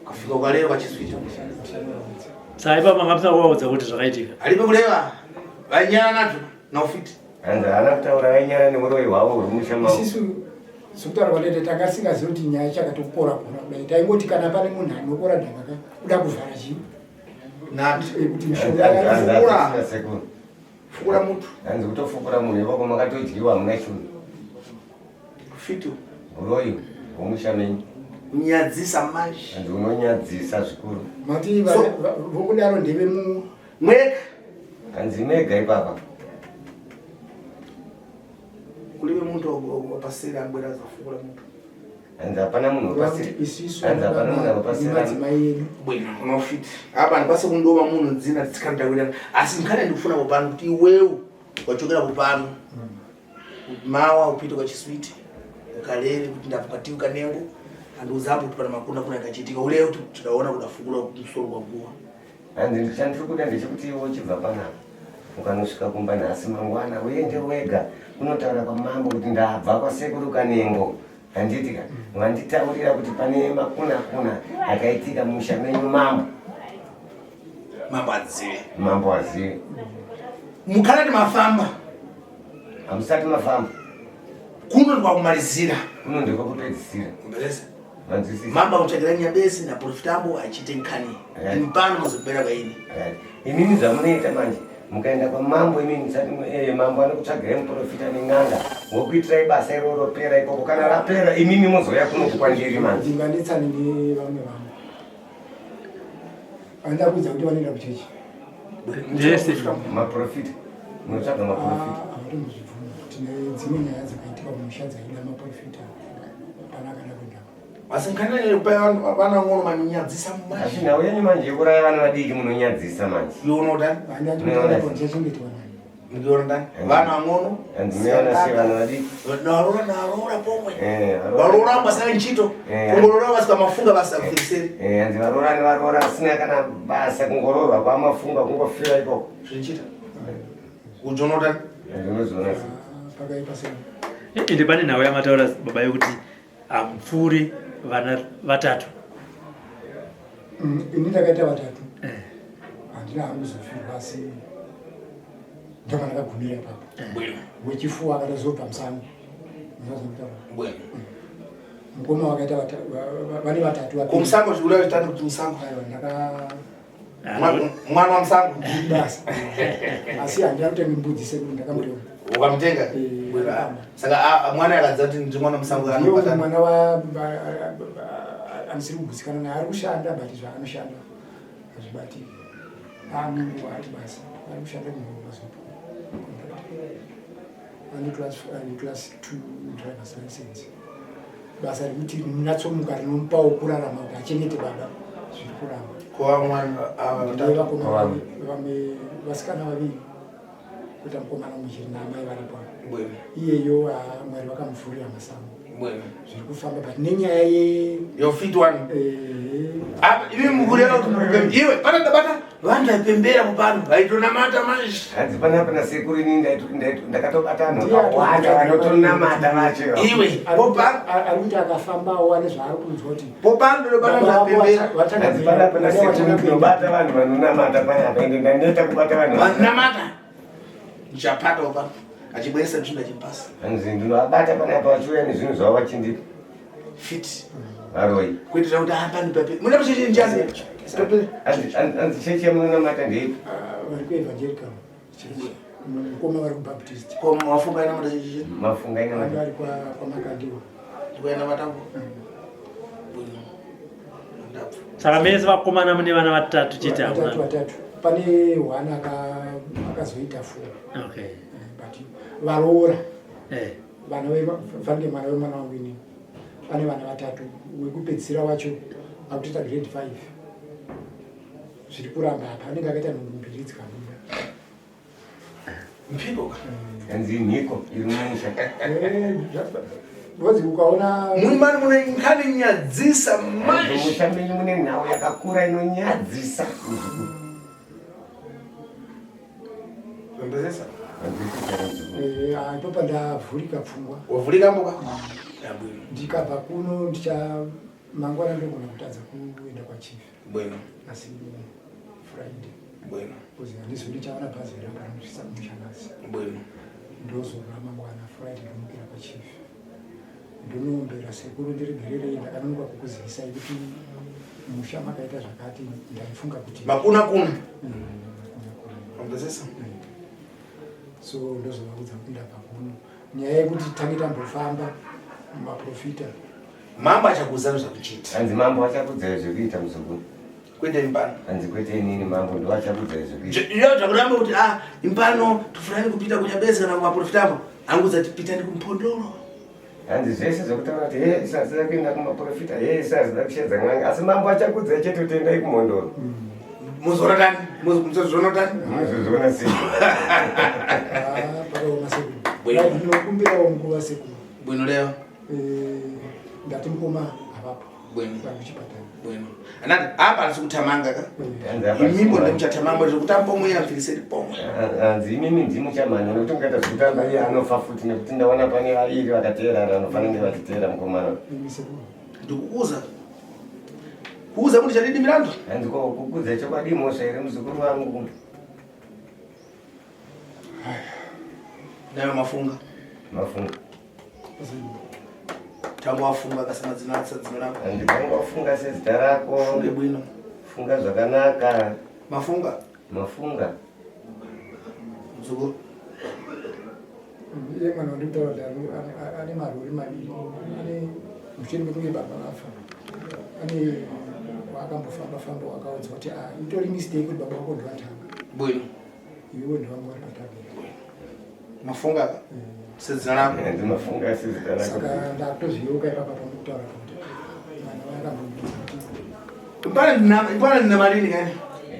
S1: Ukafika ukareva kwaChiswiti.
S5: Saka ipapo manga musina kuvaudza kuti zvakaitika.
S1: Alipe kureva. Vainyara nacho naufiti.
S3: Hanzi haana kutaura vainyara neuroyi hwavo huri mumusha mavo.
S4: Isisu sokutaura kwataita tanga tisingazivi kuti nyaya ichakatokora kora kudai. Taingoti kana pane munhu anokora dhaka ka kuda kuvhara chii?
S1: Nati.
S4: Kuti
S3: Hanzi-
S4: mishonga
S3: hanzi- hanzi
S1: Fukura.
S3: hazvisina sekuru.
S1: Fukura mutu.
S3: Hanzi kutofukura munhu ikoko makatodyiwa hamuna chunhu.
S1: Fiti.
S3: Uroyi hwemusha menyu.
S1: Kunyadzisa manje.
S3: Hanzi unonyadzisa zvikuru.
S4: Mati vokudaro ndeve mu
S1: Mweka.
S3: Hanzi mega ipapa.
S1: Kulibe muntu wapasira abwera azafukura mutu.
S3: Hanzi hapana munhu wapasira.
S4: Isisu
S3: Hanzi hapana munhu wapasira.
S4: madzimai edu.
S1: Bwino unofiti. Apa ndipase kundoma munhu dzina tsikandawirana. Asi nkhani ndikufuna popano kuti iwewe wachokera popano. Mawa upite kwaChiswiti. Ukalele kuti ndabva Kanengo. Andiuzapo kuti pana makunda kuna kachiitika. Uleyo kuti tikaona kudafukura musoro kwaguwa.
S3: Hanzi chandiri kuda ndechekuti iwe uchibva panapa ukanosvika kumba nhasi mangwana uende wega unotaura kwamambo kuti ndabva kwasekuru Kanengo. Handiti ka vanditaurira kuti pane makuna kuna akaitika mumusha menyu mambo.
S1: Mambo azive.
S3: Mambo azive.
S1: Mukana mafamba.
S3: Hamusati mafamba.
S1: Kuno ndikwakumalizira.
S3: Kuno ndikwakupedzisira.
S1: Mbeleza.
S3: Vanzwisisa.
S1: Mambo akutsvagira nyabesi na profitambo achite nkani. Mpano muzopera kwaini.
S3: Right. Imimi zvamunoita manje mukaenda kwamambo imimi musati mambo anokutsvagirai muprofita nen'anga wokuitirai basa iroro ropera ikoko. Kana rapera imimi mozouya kuno kwandiri manje.
S4: Ndinganetsane nevamwe vangu. Anoda kuudza kuti vanoenda kuchechi.
S5: Ndese.
S3: Maprofita. Munotsvaga maprofita.
S4: Ah, havatombozvibvuma. Tine dzimwe nyaya dzakaitika mumusha dzaida maprofita. Hapana akada kuenda.
S1: Asi nkhani kupa vana ng'ono manyadzisa manje.
S3: Asi nhau yenyu manje yekuraya vana vadiki munonyadzisa manje.
S1: Iwe unodani?
S4: Vana ndinoona ndichachengetwa nani?
S1: Ndiona ndani? Vana ng'ono.
S3: Hanzi munoona sei vana vadiki?
S1: Narora narora pomwe.
S3: Varora.
S1: Varora basa nchito. Kungorora basa mafunga basa kufiriseri.
S3: Hanzi varora nevarora vasina kana basa kungororwa kwamafunga kungofira ikoko.
S1: Zvinchita. Ujono ndani?
S3: Hanzi unozoona sei?
S4: Pakaipa sei?
S5: Ende pane nhau yamataura baba yekuti amupfuuri vana vatatu.
S4: Ini ndakaita vatatu. Handina hangu kuzofirwa asi ndopandakagumira ipapo. Wechifuwa akatozobva musango.
S1: Bwino.
S4: Mukoma wakaita vane vatatu vapenyu.
S1: Kumusango zvikura zvitatu kuti musango.
S4: Aiwa ndaka
S1: Mwana wa musango.
S4: basa. Asi handina kutenga mbudzi sekuru ndakamutenga.
S1: Ukamutenga?
S4: Eh,
S1: Bwino. Saka mwana akadza kuti ndiri mwana musango
S4: Ndiye
S1: anobata.
S4: mwana wa andisiri kugutsikana naye ari kushanda but zvaanoshanda hazvibatiki. Amunhu ari basa ari kushanda kumazupo. Ane class 2 driver's license. Basa rekuti rinatsomuka rinomupawo kurarama kuti achengete baba zviri kuramba.
S1: Kuva mwana ava
S4: Ndine
S1: vatatu.
S4: vakomana vamwe vasikana vaviri kuita mukomana mumwe chete naamai varipo apa.
S1: Bwino.
S4: Iyeyo Mwari vakamuvhurira masango.
S1: Bwino.
S4: Zviri kufamba but nenyaya ye
S1: Your fit one.
S4: eh,
S1: Apa imi mukureva kuti mukupembe. Iwe pana dabata vanhu vaipembera kupano vaitonamata manje.
S3: Hanzi panapa nasekuru inini ndakatobata vanhu
S4: Ndiye
S3: vakawanda
S4: atobata
S3: vanotonamata vacho.
S1: Iwe
S4: ari
S1: popano
S4: ari kuti akafambawo ane zvaari kunzwa kuti
S1: popano ndinobata
S4: baba
S1: vanhu
S4: vako
S1: vaipembera.
S3: Hanzi panapa nasekuru ndinobata vanhu vanonamata panapa ende ndaneta kubata vanhu.
S1: Vanamata. Ndichapata popano. Achibweresa zvinhu achipasa.
S3: Hanzi ndinovabata panapa vachiuya nezvinhu zvavo vachindipa
S1: Fit.
S3: varoyi.
S1: Kuitira kuti apani pepe. Muna pacheche njani? Pepe.
S3: Hanzi chechi yamunonamata ndeipi?
S4: Vari kuevangelical church mukoma vari kubaptist
S1: Ko mafunga inamata cheche.
S3: Mafunga
S4: vanhu
S3: inamata.
S4: vari kwamakandiwa.
S1: Ndikuenda matambo. Bwino. Ndapfa.
S5: Saka mese vakomana mune vana vatatu chete
S4: Vatatu
S5: hamuna.
S4: vatatu pane one akazoita four.
S5: Okay.
S4: But varoora
S5: Eh.
S4: vana vange mwana wemwana wangu inini ane vana vatatu wekupedzisira wacho akutoita grade 5 zviri kuramba apa anenge akaita nhumbu mbiri dzikabuda.
S1: Mpiko ka.
S3: Hanzi mhiko iri mumusha.
S4: Because ukaona
S1: Muni mani mune nkhani nyadzisa
S3: Hanzi
S1: manje.
S3: musha menyu mune nhau yakakura inonyadzisa. Muzukuru.
S1: Pembezesa.
S3: Hanzwisisa muzukuru.
S4: Ipopa ndavhurika pfungwa.
S1: Wavhurika mbuka? Yabwino.
S4: Ndikabva kuno ndicha mangwana ndogona kutadza kuenda kwachief.
S1: Bwino.
S4: Asi Friday.
S1: Bwino.
S4: Because handizi ndichaona bhazi ranga rinosvitsa kumusha nhasi.
S1: Bwino.
S4: Ndozorora mangwana Friday ndomukira kwachief. Ndonoombera sekuru ndiregererei ndakanonoka kukuzivisai kuti musha makaita zvakati ndaifunga kuti
S1: Makuna kuna.
S4: Makuna kuna.
S1: Pembezesa.
S4: So ndozovaudza kuti ndabva kuno. Nyaya yekuti tange tambofamba mumaprofita.
S1: Mambo achakuudza zvakuchita.
S3: Hanzi mambo achakuudzai zvekuita muzukuru.
S1: Kwete impano.
S3: Hanzi kwete inini mambo ndo achakuudzai zvekuita.
S1: Iyo zvakuramba kuti impano tofurani kupita kunyabezi kana kumaprofita apo. Anguza tipita ndikumpondoro.
S3: Hanzi zvese zvekutaura kuti he isazida kuenda kumaprofita he isazida kushedza n'anga asi mambo achakuudzai chete kuti endai kumhondoro.
S1: Muzoona tani? Muzoona tani?
S3: Muzozviona sei?
S4: Pakaoma sekuru.
S1: Bwino.
S4: Ndinokumbirawo nguva sekuru.
S1: Bwino leo.
S4: Ndati mukoma havapo.
S1: Bwino.
S4: Vari kuchipatara.
S1: Bwino. Anati apa handisi kuthamanga ka.
S3: Hanzi apa
S1: Imimbo ndimuchathamanga zvekuti pomwe yamfiriseri pomwe.
S3: Hanzi imimi ndimuchamhanya nekuti mukaita zvekutamba iye anofa futi nekuti ndaona pane vairi vakateerana vanofanira kunge vachiteera mukomana.
S4: Imi sekuru.
S1: Ndikukuuza. Kuuza kuti chadidi milandu?
S3: Hanzi ko kukudza chokwadi mhosva here muzukuru wangu?
S1: Nayo mafunga.
S3: Mafunga.
S1: Tangu wafunga akasema dzina dzina lako.
S3: Hanzi tangu wafunga sezita rako.
S1: Funge bwino.
S3: Funga zvakanaka.
S1: Mafunga.
S3: Mafunga.
S1: Muzukuru.
S4: Iye mwana wandikutaura kuti ane marori maviri ane mushure mekunge baba vafa ane waakambofamba famba wakaudza kuti itori mistake kuti baba vako ndivatanga.
S1: Bwino.
S4: Iwe ndivangu vari patabhera.
S1: Mafunga ka? Sezita lako.
S3: Hanzi mafunga sezita rako.
S4: Saka ndakutozviyeuka ipapa pamukutaura kuti mwana waakambondiudza kuti
S1: Mpana nina malini kani?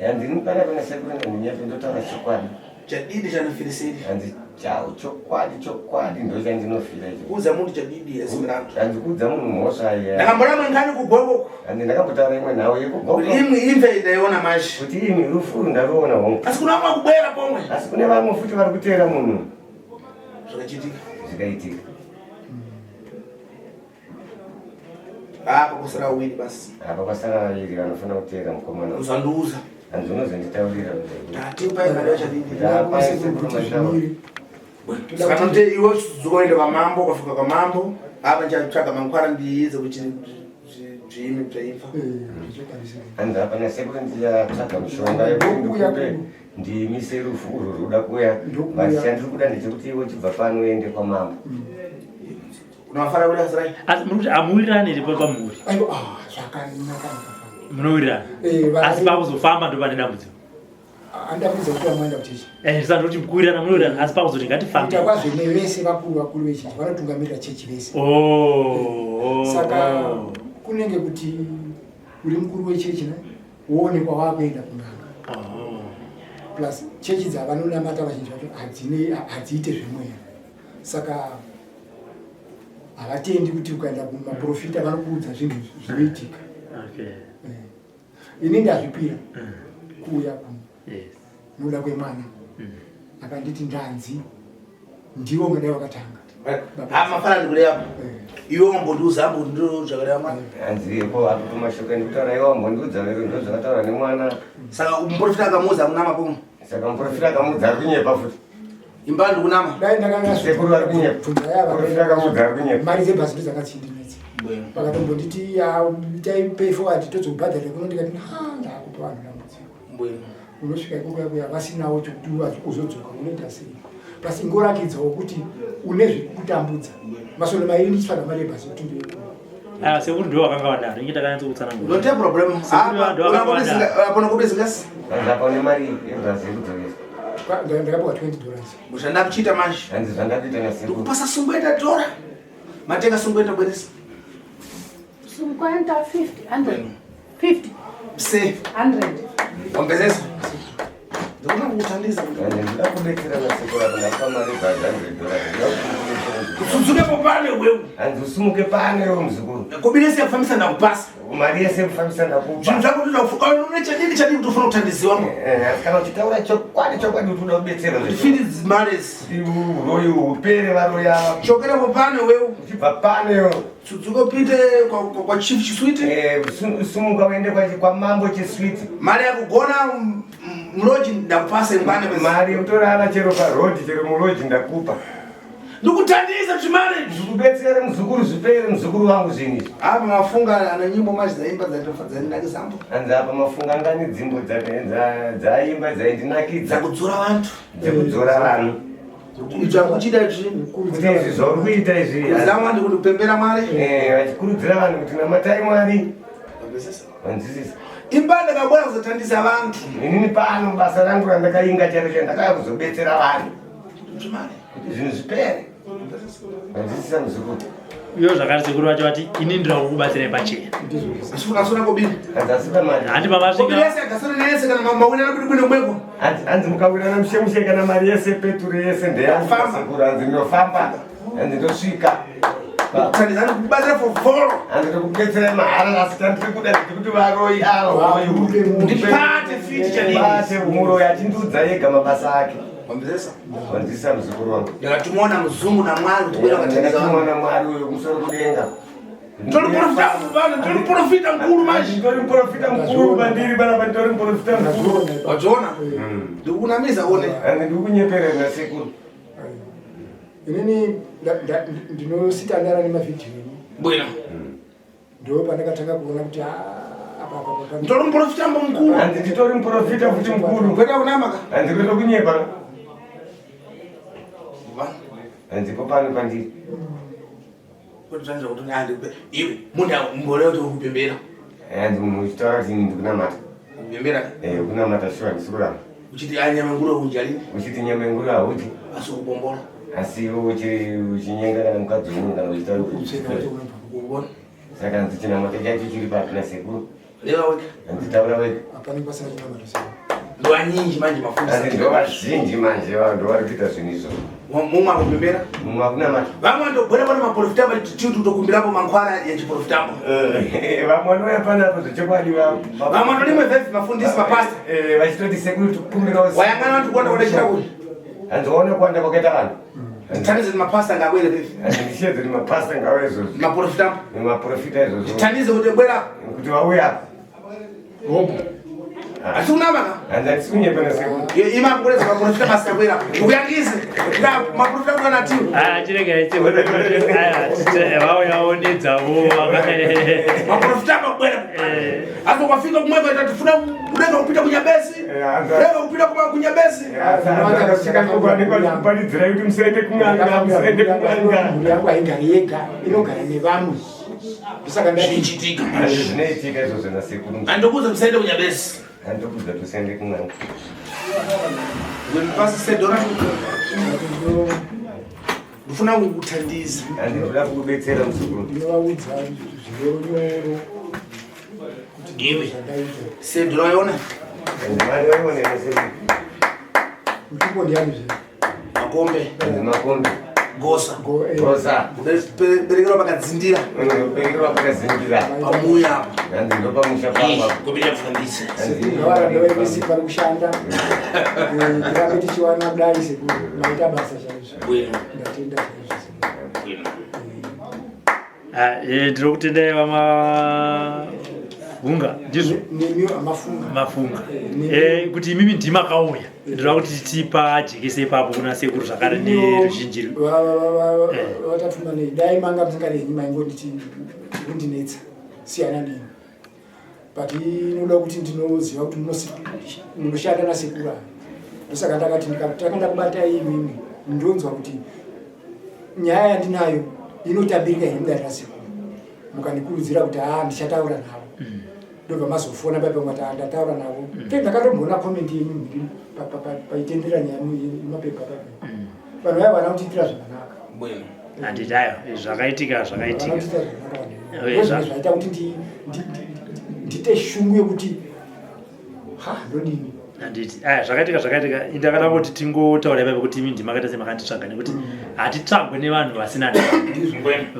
S3: Hanzi ini pana pana sekuru ndandinyepe ndotaura chokwadi.
S1: Chadidi chanofiriseri.
S3: Hanzi chao chokwadi chokwadi ndo chandinofira icho.
S1: Kuudza munhu chadidi yezimirandu.
S3: Hanzi kuudza munhu mhosva iya.
S1: Ndakamboramba ngani kugoko.
S3: Hanzi ndakambotaura imwe nhau yekugoko.
S1: Kuti imwe imve ndaiona manje.
S3: Kuti imwe rufu ndaruona hongu.
S1: Asi kuna vamwe kubwera pomwe.
S3: Asi kune vamwe futi vari kuteera munhu.
S1: Zvakachitika.
S3: Zvikaitika.
S1: Apa kwasara wawiri basi.
S3: Apa kwasara vaviri vanofanira kuteera mukomana.
S1: Uzandiuza.
S3: Hanzi unozonditaurira.
S1: Ndatipai mari yacho adini?
S3: Ndapai sekuru mataura.
S1: Saka note iwe zukoenda kwamambo ukafika kwamambo apa ndichatsvaga mangwana ndiize kuti zviime zvaibva.
S3: Hanzi apa nasekuru ndichatsvaga mishonga yekuti ndikupe ndiimise rufu urwu rwuda kuuya. But chandiri kuda ndechekuti iwe uchibva pano uende kwamambo.
S1: Unofara kuda sarai?
S5: Asi muri kuti hamuwirirani here pamhuri?
S4: Aiwa, ah, zvakanaka makafamba.
S5: Munowirirana.
S4: Eh,
S5: Asi pakuzofamba ndo pane dambudziko.
S4: Andakudza kuti vamwe kuchechi.
S5: Eh, ndisandoti kuwirirana munowirirana asi pakuzoti ngatifambe.
S4: Kuita kwazvo nevese vakuru vakuru vechechi vanotungamirira chechi vese.
S5: Oh.
S4: Saka kunenge kuti uri mukuru wechechi ne woonekwa wakuenda kun'anga.
S5: Oh.
S4: Plus chechi dzavanonamata vazhinji vacho hadzine hadziite zvemweya. Saka havatendi kuti ukaenda kumaprofita vanokuudza zvinhu zvinoitika.
S5: Okay.
S4: Eh. Ini ndazvipira kuuya kuno
S5: Yes.
S4: nokuda kwemwana akanditi ndanzi ndiwo ungadai wakatanga.
S1: Ah, mafana ndikulea apa.
S4: Eh.
S1: Iwe wambondiudza ambo kuti ndiro zvakareva mwana.
S3: Hanzi ko apo pamashoko andikutaura iwe wambondiudza vero ndo zvakataura nemwana.
S1: Saka muprofita akamuudza kunama pomwe.
S3: Saka muprofita akamuudza ari kunyepa futi.
S1: Imba ndikunama.
S4: Dai ndakanga
S3: Sekuru vari kunyepa.
S4: bvunza yava.
S3: Muprofita akamuudza ari kunyepa.
S4: Mari dzebhazi ndo dzanga dzichindinetsa.
S1: Bueno.
S4: Vakatombonditi "Ah, itai pay forward tozobhadhara kuno ndikati ha ndakupa vanhu dambudziko.
S1: Bueno.
S4: Unosvika ikoko yakuya vasinawo chokuti uzodzoka unoita sei. Plus ingorakidzawo kuti une zvikukutambudza. Masvondo mairi ndichitsvaga mari yebhazi kuti ndiuye kuno.
S5: Ah, sekuru ndiwo wakanga wadaro. Inge takanyatsokutsana
S1: Don't have problem.
S5: Sekuru
S1: Apa
S5: ndo akawanda.
S1: unakubisa kubisa
S3: Hanzi apa une mari yebhazi yekudzokesa.
S4: Ndakapiwa $20.
S1: Mushanda kuchita manje.
S3: Hanzi zvandakuita nasekuru.
S1: Ndikupasa sunguenda tora. Matenga sunguenda bweresa.
S6: 50, 50, 100, 50,
S1: Se.
S6: 100.
S1: Wambezesa. Ndikuona kukuthandiza.
S3: Hanzi ndinoda kubetsera nasekuru apa ndakupa mari yebhazi $100. Ndinoda kukubetsera.
S1: Usudzuke popane wewe.
S3: Hanzi usimuke pano iwe muzukuru.
S1: Kubiresa kufambisa ndakupasa.
S3: Mari yese yekufambisa ndakupa.
S1: Zvinhu zvako ndinofuka une chadini chadini kuti ufuna kuthandiziwa mo.
S3: Eh, asi kana uchitaura chokwadi chokwadi kuti unoda kubetserwa
S1: Ndifindi mares.
S3: uroyi upere varoyi ava.
S1: Chokera popane wewe.
S3: Uchibva pano iwe.
S1: Tsudzuka upite kwa chief Chiswiti.
S3: Eh, sumuka uende kwamambo Chiswiti.
S1: Mari yakugona muloji ndakupasa ingwane pesa.
S3: Mari yekutorara chero parodi chero muloji ndakupa.
S1: Ndikuthandiza chimare.
S3: Ndikubetsere muzukuru zvipere muzukuru wangu zvinhu izvi.
S1: Apa mafunga ana nyimbo manje dzaimba dzaindinakidza ambo.
S3: Hanzi apa mafunga angane dzimbo dzaimba dzaindinakidza.
S1: Dzakudzora vantu.
S3: Dzekudzora vanhu.
S1: Kuita kuchida izvi.
S3: Kuti izvi zvauri kuita izvi.
S1: Kurudzira vantu kuti kupembera Mwari.
S3: Eh, vachikurudzira vanhu kuti namatai Mwari. Vanzwisisa.
S1: Imba ndakabora kuzotandisa vantu.
S3: Inini pano basa rangu randakainga chero chero ndakauya kuzobetsera vanhu.
S1: Chimare.
S3: Kuti zvinhu zvipere. Vanzwisisa muzukuru.
S5: Iyo zvakare sekuru vacho vati ini ndira kukubatsirai pachena.
S1: Asifuna asuna kobiri.
S3: Hanzi asina mari.
S5: Handi pamasvika.
S1: Kobiri yese akasana nese kana mawina kuti bwino mweko.
S3: Hanzi mukawirana mushe mushe kana mari yese peturu yese ndeyangu
S1: Famba.
S3: sekuru hanzi ndinofamba. Hanzi ndosvika.
S1: Kutandizana kubatsira for follow.
S3: Hanzi ndokubetserai mahara asi chandiri kuda ndekuti varoyi ava
S1: Ndipate fiti chadini.
S3: Bate muroyi achindiudza yega mabasa ake.
S1: Wambezesa.
S3: Wanzwisisa muzukuru wangu.
S1: Ndakatimuona muzungu na Mwari kuti bwera katandisa vanhu.
S3: Ndakatimuona Mwari uyo kumusoro kudenga.
S1: Ndori profita vanhu, ndori profita mukuru manje.
S3: Ndori muprofita mukuru pandiri panapa ndori muprofita mukuru.
S1: Wadziona? Ndikukunamisa one.
S3: Hanzi ndikukunyeperera nasekuru.
S4: Inini ndinositandara nemavhidhiyo enyu.
S1: Bwino.
S4: Ndo pandakatanga kuona kuti ah, apa apa apa.
S1: Ndori muprofita mukuru.
S3: Hanzi nditori muprofita futi mukuru.
S1: Kwenda kunama ka.
S3: Hanzi kwenda kunyepa. Hanzi po pano pandiri.
S1: Kutsanza kuti ngandi iwe munhu mbole kuti ukupembera.
S3: Hanzi munhu uchitaura kuti ndikunamata.
S1: Ukupembera.
S3: Eh, ukunamata shuwa ndisikuramba.
S1: Uchiti anyama nguro unjali.
S3: Uchiti nyama nguro haudyi.
S1: Asi ukubombola.
S3: Asi iwe uchinyenga kana mukadzi wemunhu kana uchitaura kuti
S1: Ukubona.
S3: Saka hanzi chinamato chacho chiri papi nasekuru.
S1: Leva wega.
S3: Hanzi taura wega.
S4: Hapana pasina chinamato sekuru.
S1: Ndovanyinji manje mafundisi.
S3: Hanzi ndovazhinji manje vanhu ndovari kuita zvinhu izvo.
S1: Mumwe akupembera.
S3: Mumwe akunamata.
S1: Vamwe ndobwera pane maprofita vachiti tokumbirapo mankwara yechiprofita.
S3: Vamwe vanouya panapa zvechokwadi
S1: Vamwe ndolimwe vhevhi mafundisi mapasta.
S3: Vachitoti sekuru tikumbirawo.
S1: Wayangana vantu kuwanda kwadaitira kuti.
S3: Hanzi waona kuwanda kwakaita vanhu.
S1: Titanize kuti mapasta ngabwere vhevhi.
S3: Hanzi ndishedze kuti mapasta ngauye izvozvo.
S1: Maprofita.
S3: Maprofita izvozvo.
S1: Titanize kuti bwera.
S3: Kuti vauye apa.
S4: Hopo.
S1: Asi kunama ka?
S3: Hanzi hatisi kunyepa nasekuru.
S1: Imakureza maprofita masakwera. Uyangize. Maprofita kutana tiwo.
S5: Ah, chiregai vauyawo nedzavo.
S1: Maprofita mabwera. Asi ukafika kumweko itatifuna kudenga kupita kunyabesi. Kudenga kupita kuma kunyabesi.
S3: Kuparidzirai kuti musaende kun'anga, musaende kun'anga.
S4: Mhuri yangu haigari yega, inogara nevamwe. Ndosaka ndati
S1: Zvichitika.
S3: Hanzi zvinoitika izvozvo nasekuru.
S1: Andikuudza musaende kunyabesi.
S3: Handikuudza kuti usaende kun'anga.
S1: Pasi sedora. Ndifuna kukuthandiza.
S3: Hanzi ndoda kukubetsera muzukuru.
S4: Ndinovaudza zvinyoro kuti
S1: Iwe.
S4: zvandaita.
S1: Sedora yona.
S3: Hanzi mari waiona here sekuru?
S4: Mutupo ndiyani zve?
S1: Makombe.
S3: Hanzi makombe.
S1: Gosa.
S4: Go eh,
S3: Gosa.
S1: Berekerwa pakadzindira.
S3: Berekerwa pakadzindira.
S1: Pamuya apa.
S3: Hanzi ndopamusha pangu.
S1: Kupita kufambisa.
S4: Sekuru ngavarambe vaine simba rekushanda. Eh, tirambe tichiwana kudai sekuru. Maita basa chaizvo.
S1: Bwino.
S4: Ndatenda chaizvo sekuru.
S1: Bwino.
S5: Ah, eh, ndiri kutendai vamafunga ndizvo
S4: Nemi amafunga.
S5: mafunga Eh, kuti imimi ndimakauya ndinoda kuti tipajekese ipapo kuna sekuru zvakare neruzhinji
S4: Vatatuma nei dai manga musingade henyu maingonditi kundinetsa siyana neni but inoda kuti ndinoziva kuti munoshanda nasekuru ava ndosaka ndakati ndikatanga ndakubatai imimi ndonzwa kuti nyaya yandinayo inotambirika here mudare rasekuru mukandikurudzira kuti haa ndichataura navo ndobva mazofona paipa mati "Ah, ndataura navo te ndakatomboona comment yenyu mhiri paitendera nyaya yemapepa paipa vanhu vaya vana kutiitira zvakanaka
S1: Bwino.
S5: handiti ayo zvakaitika
S4: Vana
S5: zvakaitika
S4: kutiitira zvakanaka vanhu
S5: Eh,
S4: ivavo. Ndozvimwe zvaita kuti ndiite shungu yekuti ha ndodini
S5: Handiti aya zvakaitika zvakaitika indakada kuti tingotaura ipapo kuti imi ndimakaita semakanditsvaga nekuti hatitsvagwe nevanhu vasina nhau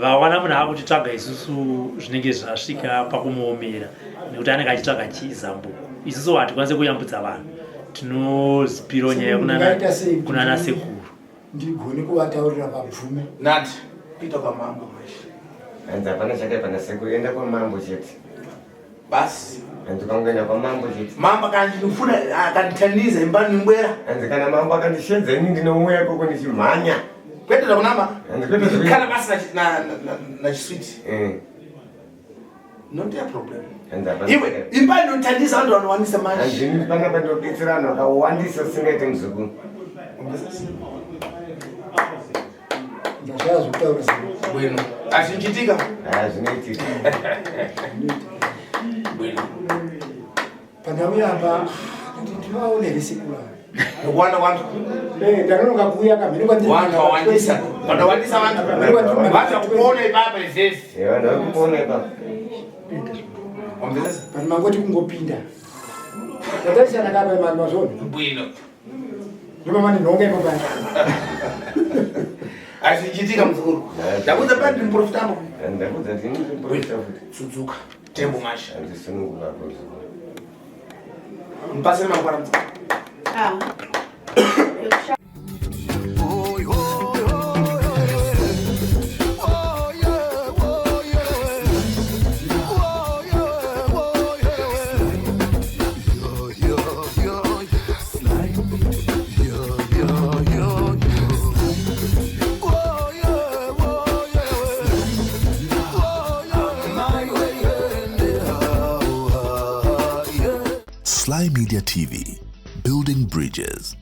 S5: vawana munhu akutitsvaga isusu zvinenge zvasvika pakumuomera nekuti anenge achitsvaga chizambuko isusu hatikwanisi kuyambudza vanhu tinozipiro nyaya
S4: Ndingaita sei kuti
S5: kunana sekuru
S4: ndigone kuvataurira vabvume
S1: Nati. Pita kwa mambo maisha.
S3: Hanzi hapana chakaipa nasekuru, enda kwamambo chete.
S1: Basi.
S3: Hanzi ukangoenda kwamambo chete.
S1: Mambo akandifuna akandithandiza imbani nimbwera.
S3: Hanzi kana mambo akandishedza ini ndinouya ikoko ndichimhanya.
S1: Kwete zvakunama.
S3: Hanzi kwete zvakunama.
S1: Kana basi na chiswiti.
S3: Eh.
S1: Not a problem.
S3: Hanzi hapana
S1: Iwe
S3: chakaipa.
S1: imbani ndothandiza vantu vanowanisa manje.
S3: Hanzi ini panapa ndobetsera vanhu vakawandisa singaite muzukuru.
S4: Ndashaya zvekutaura sekuru.
S1: Bwino. Azvichitika.
S3: Ah, zvinoitika.
S1: Bwino.
S4: Pandauya apa ndati ndinovaona here sekuru ava
S1: Nokuwanda kwantu.
S4: Eh, ndakanonoka kuuya kamhene kwandiri
S1: Vantu vawandisa. Vantu vawandisa vantu. Vantu vakuona ipapa izvezvi.
S3: Eh, vanhu vari kukuona ipapo.
S1: Wamvesesa?
S4: Vanhu mangoti kungopinda ndatarisana kapa vanhu vazvona
S1: Bwino.
S4: ndopamandinhonga ipo paya
S1: Azvichitika muzukuru. Ndakudza pani ndimuprofita apo.
S3: Hanzi ndakudza kuti ini ndinoprofita futi.
S1: Tsudzuka. Tembo masha.
S3: Hanzi sununguka hako muzukuru.
S1: Mpasire mangwana muzukuru.
S6: Ah.
S7: Sly Media TV, building bridges.